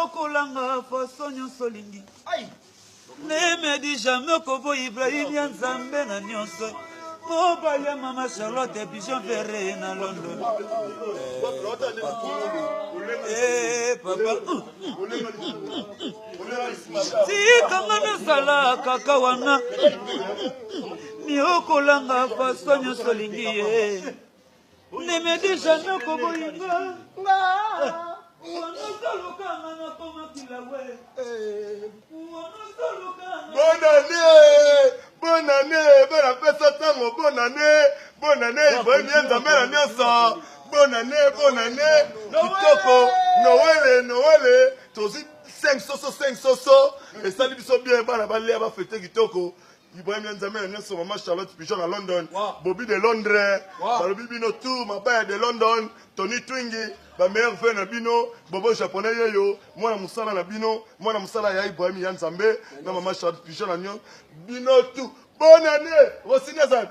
Niokolanga façon nyonso olingi. Ne me dis jamais okobo Ibrahim ya Nzambe na nyonso. Mobali ya mama Charlotte Pigeon Verre na London. Eh, papa. Tika nga nazala kaka wana. Niokolanga façon nyonso olingi ye. Ne me dis jamais okoboyi nga. Bonne année bonne année bana pesa ntango bonne année bonne année ibrahim ye nzambe na nyonso bonne année bonne année kitoko noele noele tozwi 5 soso 5 soso esali biso bien bana balia bafete kitoko Ibrahim ya Nzambe na nyonso mama Charlotte Pigeon na London wow. Bobby de Londres wow. balobi bino tout mabaya de London Tony Twingi ba meilleur vœux na bino Bobo japonais yeyo mwana musala na bino mwana musala ya Ibrahim ya Nzambe na mama Charlotte Pigeon na nyonso bino tout bonne année Rossini azali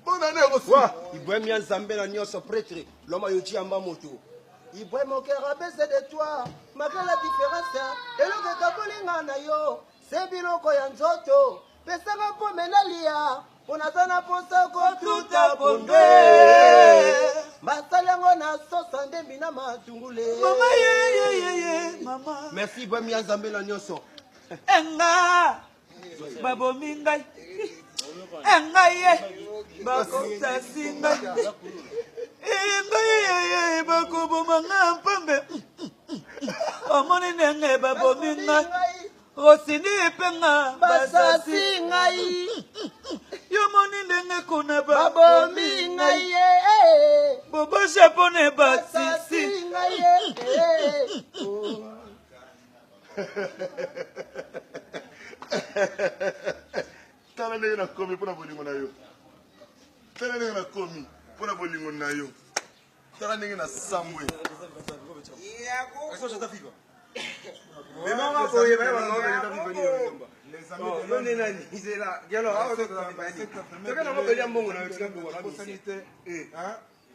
bonne année Rossini wow. Ibrahim ya Nzambe na nyonso prêtre l'homme ayoki yamba moto Ibrahim mon cœur a baissé de toi malgré la différence eloko ekaboli nga na yo Se biloko ya nzoto pesanga pome nalia mpo naza na mposa kotuta ponde basali yango na sosa ndembi na matungule mama yeyeyeye mama merci bwami ya nzambe na nyonso enga babomi ngai engai ye bakosasi ngai engai yeye bakoboma nga mpambe omoni ndenge babomi ngai osini mpe nga basasi ngai yo moni ndenge kuna babomi ngai ye bobo japone basisi ngai ye tala ndenge nakomi mpo na bolingo na yo tala ndenge nakomi mpo na bolingo na yo tala ndenge na sambwe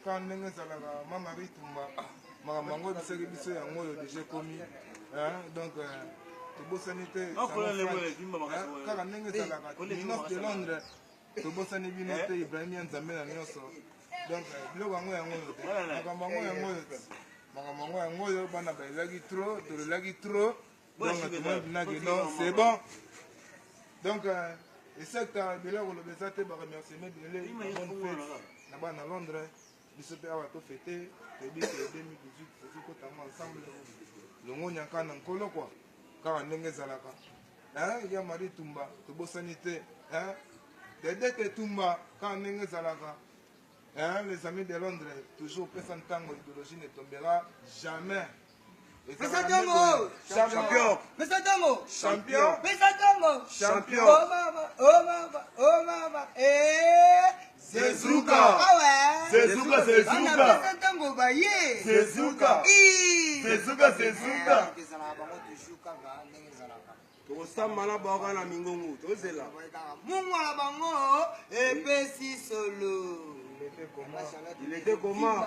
kaka ndenge ezalaka mama ritumba makambo yango ebisaki biso yango oyo deja ekomi donc euh, tobosani te kaka ndenge ezalaka minos de londres tobosani bino te ibrahim ya nzambe na nyonso donc euh, biloko yango yango oyo te makambo yango yango oyo te makambo yango yango oyo bana balelaki trop tolelaki trop donc tomoni binaki non c'est bon donc euh, esakta ebele ya koloba eza te baremerciement ebele bonne fête na bana na londres biso mpe awa tofete toyebi ke 2018 tozokota yango ensemble longonya kaka na nkolo kua kaka ndenge ezalaka Hein, ya Marie Tumba, tobosani te. Hein? Dedete Tumba, kaka ndenge ezalaka. Hein, les amis de Londres, toujours pesa ntango idéologie ne tombera jamais. Pesa ntango champion. Pesa ntango champion. Pesa ntango champion. Oh mama, oh mama, oh mama. Eh. Zezuka. Ah ouais. Zezuka, zezuka. Bana pesa ntango baye. Zezuka. Zezuka, zezuka. Ezalaka bango toujours kaka ndenge ezalaka. Tokosamba na bango kaka na mingongo, tozela. Mungwa na bango epesi solo. Il était comment?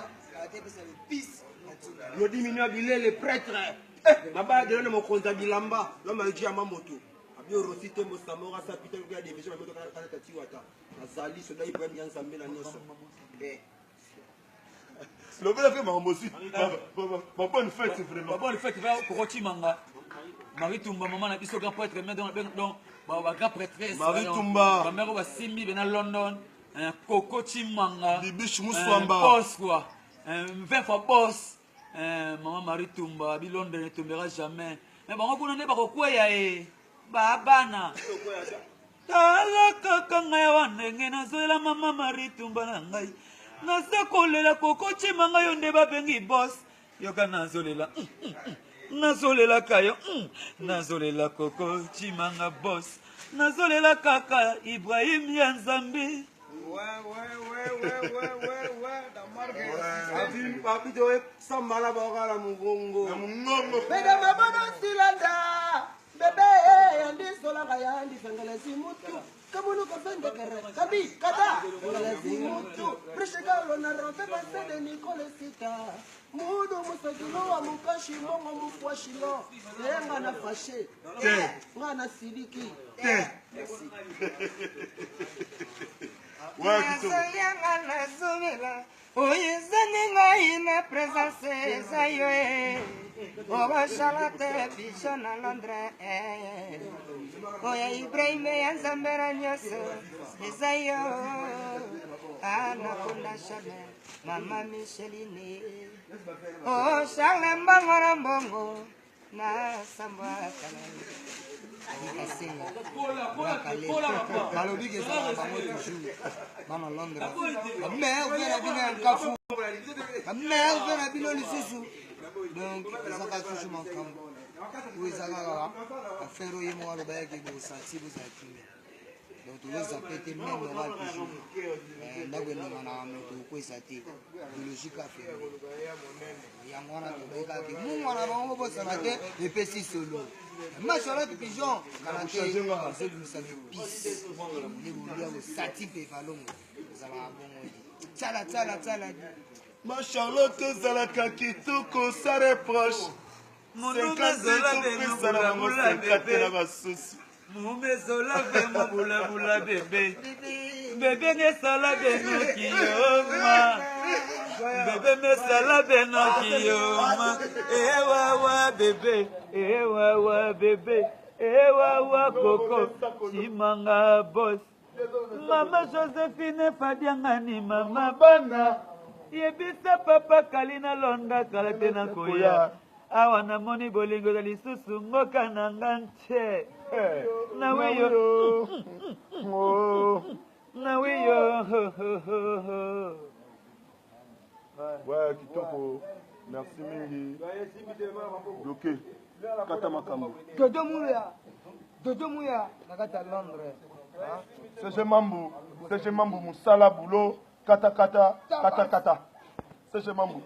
Glody Mino Bilele prêtre. Eh, mabaya de l'homme mokonzi ya bilamba, l'homme ayoki ya mamoto. Abi Rossi Tembo Samora sa pita ya division ya moto kana tatiwata. Azali soda Ibrahim ya Nzambe na nyonso. Eh. lobela mpe makambo osi babonne fête vraiment babonne fête va koko chimanga marie tumba mama na biso grand prêtre mais donc donc ba grand prêtresse marie tumba ba mère ba simbi bena london coco chimanga bibiche muswamba boss quoi 20 fois boss maman marie tumba bi londres ne tombera jamais mais bango kuna nde bakokweya e ba bana Tala kaka ngai awa ndenge nazoyela mama Marie tumba na ngai naza kolela kokocima ngai yo nde babengi boss yoka nazolela mm, mm, mm. nazolelaka yo nazolela kokocima nga boss nazolela kaka Ibrahim ya Nzambe Sambala bakala mungongo. Na mungongo. Bebe mabono silanda. Bebe yandisola. Mara ya andi fengelezi mutu Kabulu kafende kere Kabi kata Fengelezi mutu Prishikalo na rote basede Nicole Sita Mudu musakilo wa mukashi mongo mukwashilo Nga na fashe Te. Nga na siliki Te. Merci. Ouais, kitoko. Nazolianga nazomela oyo ezangi ngai na présence eza yo e oba charlotte biso na londres eh. Oyo ibrahime ya nzambe na nyonso eza yo. Anakonda charle mama micheline. O charle mbongo na mbongo na sambwaka na Kasenga balobi ke ezalaka bango toujours bana Londres, bamerve na bino ya nkafu, bamerve na bino lisusu. Donc ezaka toujours makambo oyo eza kaka affaire oyo ye moko aloba yaki bosati bozala kimia. Donc tozozape te, même moral toujours. Ndako enonganaka moto okwesa te, biologique affaire yango wana tobekaki mungwa na bango bobosana te. Epesi solo machalot pigeon kala te, azobimisa bepise nde bolia bosati mpe valongo ezalaka bongo te. Tsala tsala tsala. Ma Charlotte, ozalaka kitoko sa reproche. 52 topesa na bango 50 na basusu. Mumezola vemo bulabula bebe bebe ngesala benoki yoma bebe mesala benoki yoma ewawa bebe ewawa bebe ewawa koko chimanga boss mama Josephine Fadiangani mama bana yebisa papa Kalina Londa kala te nakoya awa namoni bolingo eza lisusu mboka na nga ntie na wiyo na wiyo. Ouais, kitoko, merci mingi. Bloqué kata makambo. Dodo Muya, Dodo Muya na kati ya Londres. CG Mambu, CG Mambu, mosala boulot, kata kata kata kata CG Mambu.